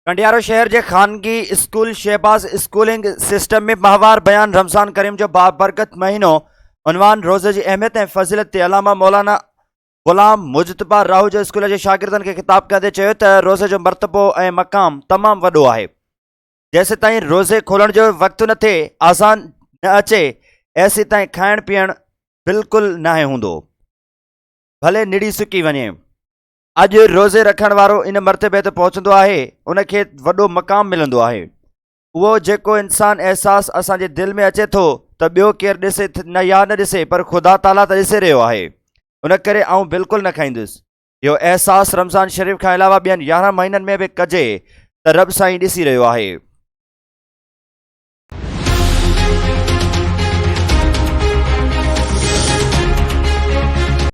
ڪنڊيارو شهر جي خانگي اسڪول شهباز اسڪولنگ سسٽم ۾ ماهوار بيان رمضان ڪريم جو بابرڪت مهينو عنوان روزي جي اهميت ۽ فضيلت تي علامه مولانا غلام مجتبيٰ راهوجو اسڪول جي شاگردن کي خطاب ڪندي چيو ته روزي جو مرتبو ۽ مقام تمام وڏو آهي جيسيتائين روزي کولڻ جو وقت نه ٿئي آذان نه اچي ايسيتائين کائڻ پيئڻ بلڪل ناهي هوندو ڀلي نڙي سڪي وڃي. اڄ روزي رکڻ وارو ان مرتبي تي پهچندو آهي، ان کي وڏو مقام ملندو آهي. اهو جيڪو انسان احساس اسان جي دل ۾ اچي ٿو ته ٻيو ڪير ڏسي نه يا نه ڏسي پر خدا تعاليٰ ته ڏسي رهيو آهي، ان ڪري آئون بلڪل نه کائيندس. اهو احساس رمضان شريف کان علاوه ٻين 11 مهينن ۾ به ڪجي ته رب سائين ڏسي رهيو آهي.